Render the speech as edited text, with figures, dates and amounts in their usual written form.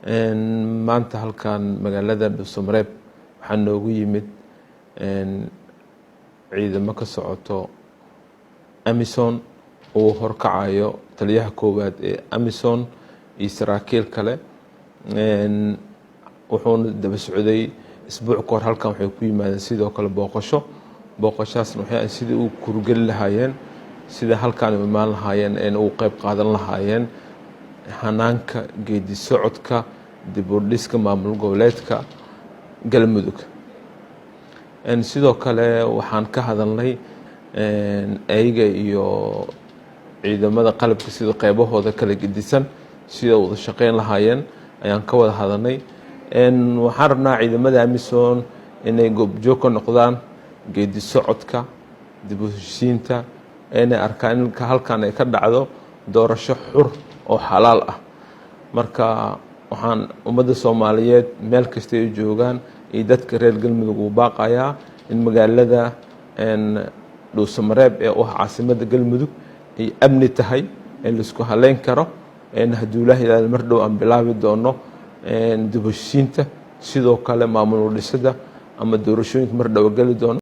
Maanta halkan magaalada Dhuusamareeb waxaa noogu yimid ciidamo ka socoto AMISOM, uu horkacayo taliyaha koowaad ee AMISOM iyo saraakiil kale. Wuxuuna daba socday isbuuc ka hor halkan waxay ku yimaadeen sidoo kale booqasho. Booqashahaasna waxay sidii u kurgeli lahaayeen sida halkaan u imaan lahaayeen een ugu qeyb qaadan lahaayeen hanaanka geedi socodka dib u dhiska maamul goboleedka Galmudug. Sidoo kale waxaan ka hadalnay ayaga iyo ciidamada qalabka sida qeybahooda kala gedisan sida wada shaqeyn lahaayeen ayaan ka wada hadalnay. Waxaan rabnaa ciidamada AMISOM inay goobjoog ka noqdaan geedi socodka dib u heshiisiinta, inay arkaan in halkan ay ka dhacdo doorasho xur oo xalaal ah. Marka waxaan ummadda Soomaaliyeed meel kasta ay joogaan iyo dadka reer Galmudug uu baaqayaa in magaalada Dhuusamareeb ee u ah caasimadda Galmudug ay amni tahay, ee laisku haleyn karo, hadduu Ilaah yiraahdo mar dhow aan bilaabi doono dib u heshiisiinta, sidoo kale maamul dhisida ama doorashooyinka mar dhow geli doono.